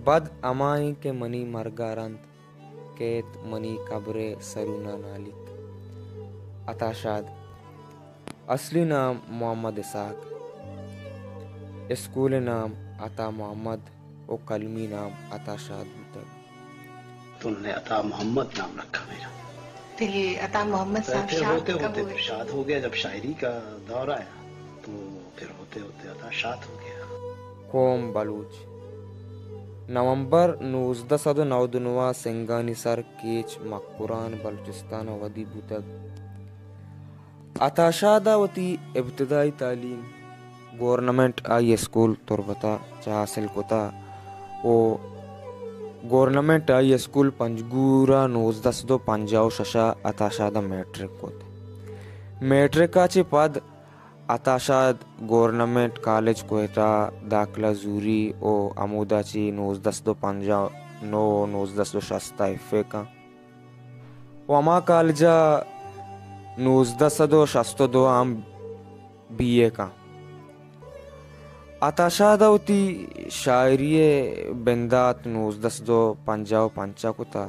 بد ہمائیں کہ منی مرگ ءَ رند کیت، منی قبر ءِ سرون ءَ نالیت۔ عطا شاد۔ اصلی نام محمد اسحاق، اسکول ءِ نام عطا محمد ءُ قلمی نام عطا شاد بوتگ۔ تو نے عطا محمد نام رکھا میرا۔ تو یہ عطا محمد صاحب پھر شاد ہوتے کب ہوتے ہوئے؟ شاد ہو گیا، جب شاعری کا دور آیا تو پھر ہوتے ہوتے عطا شاد ہو گیا۔ قوم بلوچ۔ نومبر نوزدہ سد ءُ نود ءُ نو ءَ سنگانی سر کیچ مکران بلوچستان ءَ ودی بوتگ۔ عطا شاد ءَ وتی ابتدائی تعلیم گورنمنٹ ہائی اسکول تربت ءَ چہ حاصل کتا ءُ گورنمنٹ ہائی اسکول پنجگور ءَ نوزدہ سد ءُ پنجاہ ءُ شش ءَ عطا شاد ءَ میٹرک کت۔ میٹرک ءَ چہ پد عطا شاد گورنمنٹ کالج کوئٹہ ءَ داخلہ زوری ءُ ہمودا چہ نوزدہ سد ءُ پنجاہ ءُ نو ءُ نوزدہ سد ءُ شست ءَ ایف اے کن۔ ءُ ہما کالج ءَ نوزدہ سد ءُ شست ءُ دو ءَ ہم بی اے کن۔ عطا شاد ءَ وتی شاعری ءِ بندات نوزدہ سد ءُ پنجاہ ءُ پنچ ءَ کتا۔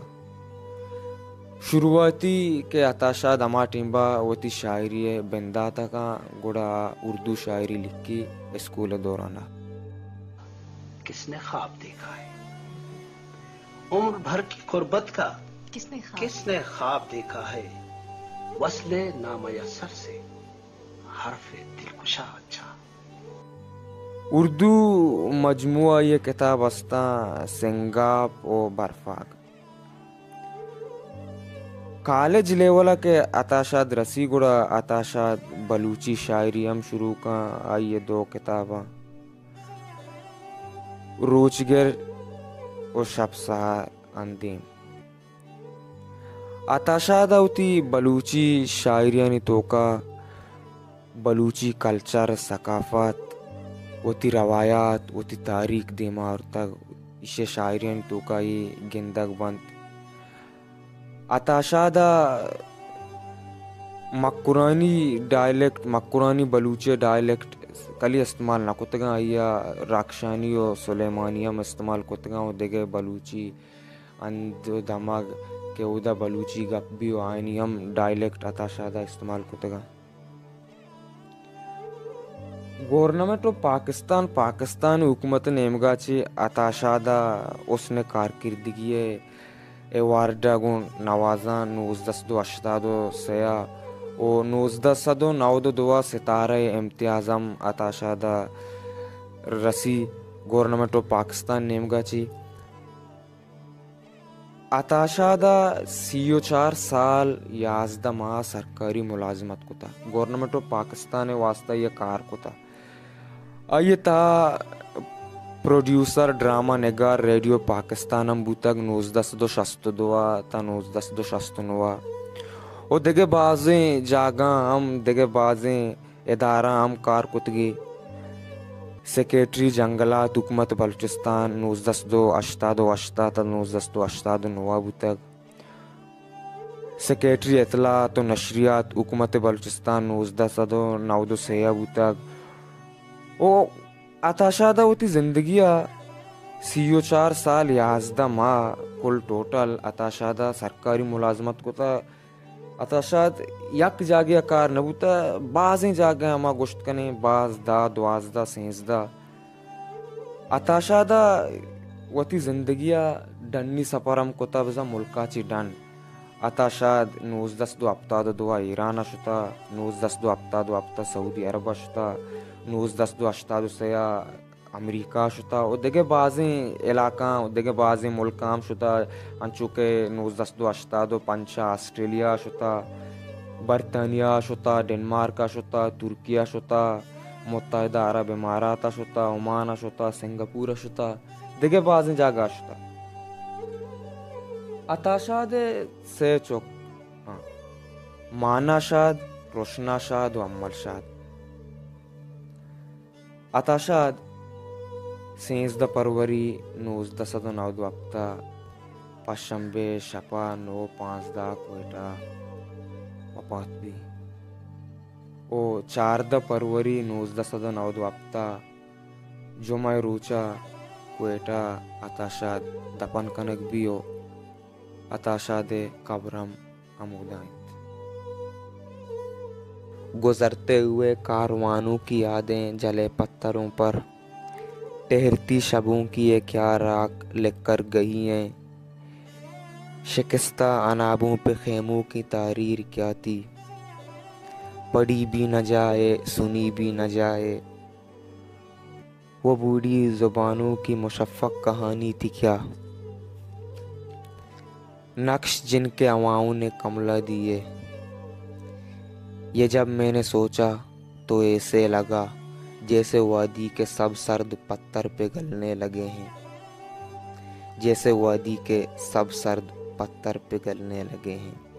شروعاتی کہ عطا شاد ہما ٹیمبا وتی شاعری ءِ بندات ءَ کن، گڑا اردو شاعری لکھی اسکول ءِ دوران ءَ۔ کس نے خواب دیکھا ہے عمر بھر کی غربت کا؟ کس نے خواب؟ کس نے خواب دیکھا ہے وصل نامیسر سے حرف دلکشا اچھا؟ اردو مجموعہ ءِ کتاب استاں سنگاپ ءُ برفاگ۔ کالج لیول ءَ کہ عطا شاد رسی گڑا عطا شاد بلوچی شاعری ہم شروع کن۔ آئی ءِ دو کتاباں روچگر ءُ شپ سہار اندیم۔ عطا شاد ءَ وتی بلوچی شاعریانی توکا بلوچی کلچر، ثقافت، وتی روایات، وتی تاریخ دیما آورتگ۔ ایشی شاعریانی توکا اے گندگ بنت۔ عطا شاد ءَ مکرانی ڈائلیکٹ، مکرانی بلوچی ڈائلیکٹ کلی استعمال نہ کتگاں، آئی ءَ رخشانی ءُ سلیمانی ہم استعمال کتگاں ءُ دگہ بلوچی ہند ءُ دمگ کہ اودا بلوچی گپ بی ءُ آیانی ہم ڈائلیکٹ عطا شاد ءَ استعمال کتگاں۔ گورنمنٹ آف پاکستان، پاکستان حکومت ءِ نیمگا چہ عطا شاد ءَ حسن کارکردگی ءِ ایوارڈ ءَ گوں نوازاں نوزدہ سد ءُ ہشتاد ءُ سے ءَ ءُ نوزدہ سد ءُ نود ءُ دو ءَ ستارہ امتیاز ہم عطا شاد ءَ رسی۔ گورنمنٹ آف پاکستان نیمگا چہ عطا شاد ءَ سی ءُ چار سال یازدہ ماہ سرکاری ملازمت کتا۔ گورنمنٹ آف پاکستان ءِ واسطہ آئی ءَ کار کتا۔ آئی ءِ تہا پروڈیوسر، ڈرامہ نگار، ریڈیو پاکستان ہم بوتگ، نوزدہ سد ءُ شست ءُ دو ءَ تا نوزدہ سد ءُ شست ءُ نو ءَ۔ ءُ دگہ بازیں جاگہاں ہم، دگہ بازیں ادارہ ہم کار کتگی۔ سیکرٹری جنگلات حکومت بلوچستان نوزدہ سد ءُ ہشتاد ءُ ہشت ءَ تا نوزدہ سد ءُ ہشتاد ءُ نو ءَ بوتگ۔ سیکرٹری اطلاعات ءُ نشریات حکومت بلوچستان نوزدہ سد ءُ نود ءُ سے ءَ بوتگ۔ ءُ عطا شاد ءَ وتی زندگی ءَ سی ءُ چار سال یازدہ ماہ کل ٹوٹل عطا شاد ءَ سرکاری ملازمت کتگ۔ عطا شاد یک جاگہ ءَ کار نہ بوتہ، بازیں جاگہ ءَ ما گوشت کنیں، باز دہ، دوازدہ، سینزدہ۔ عطا شاد ءَ وتی زندگی ءَ ڈنی سپر ہم کتہ، بزاں ملک ءَ چہ ڈن۔ عطا شاد نوزدہ سد ءُ ہپتاد ءُ دو ءَ ایران ءَ شتہ، نوزدہ سد ءُ ہپتاد ءُ ہپت ءَ سعودی عرب ءَ شتہ، نوزدہ سد ءُ ہشتاد ءُ سے ءَ امریکہ ءَ شتہ ءُ دگہ بازیں علاقہاں ءُ دگہ بازیں ملکاں ہم شتہ، انچو کہ نوزدہ سد ءُ ہشتاد ءُ پنچ ءَ آسٹریلیا ءَ شتہ، برطانیہ ءَ شتہ، ڈنمارک ءَ شتہ، ترکیہ ءَ شتہ، متحدہ عرب امارات ءَ شتہ، عمان ءَ شتہ، سنگاپور ءَ شتہ، دگہ بازیں جاگہ ءَ شتہ۔ عطا شاد ءِ سے چک، ہاں، مانا شاد، روشنا شاد ءُ امل شاد۔ عطا شاد سینزدہ پروری نوزدہ سد ءُ نود ءُ ہپت ءَ پنچ شمبے شپ ءَ نو پانزدہ ءَ کوئٹہ ءَ وپات بی۔ ءُ ءُ چاردہ پروری نوزدہ سد ءُ نود ءُ ہپت ءَ جمعہ ءِ روچ ءَ کوئٹہ ءَ عطا شاد دپن کنگ بی ءُ عطا شاد ءِ قبر ہم ہمودا انت۔ گزرتے ہوئے کاروانوں کی یادیں جلے پتھروں پر ٹہرتی شبوں کی یہ کیا راکھ لکھ کر گئی ہیں۔ شکستہ انابوں پہ خیموں کی تحریر کیا تھی، پڑھی بھی نہ جائے، سنی بھی نہ جائے۔ وہ بوڑھی زبانوں کی مشفق کہانی تھی کیا؟ نقش جن کے ہواؤں نے کملا دیے۔ یہ جب میں نے سوچا تو ایسے لگا جیسے وادی کے سب سرد پتھر پگھلنے لگے ہیں، جیسے وادی کے سب سرد پتھر پگھلنے لگے ہیں۔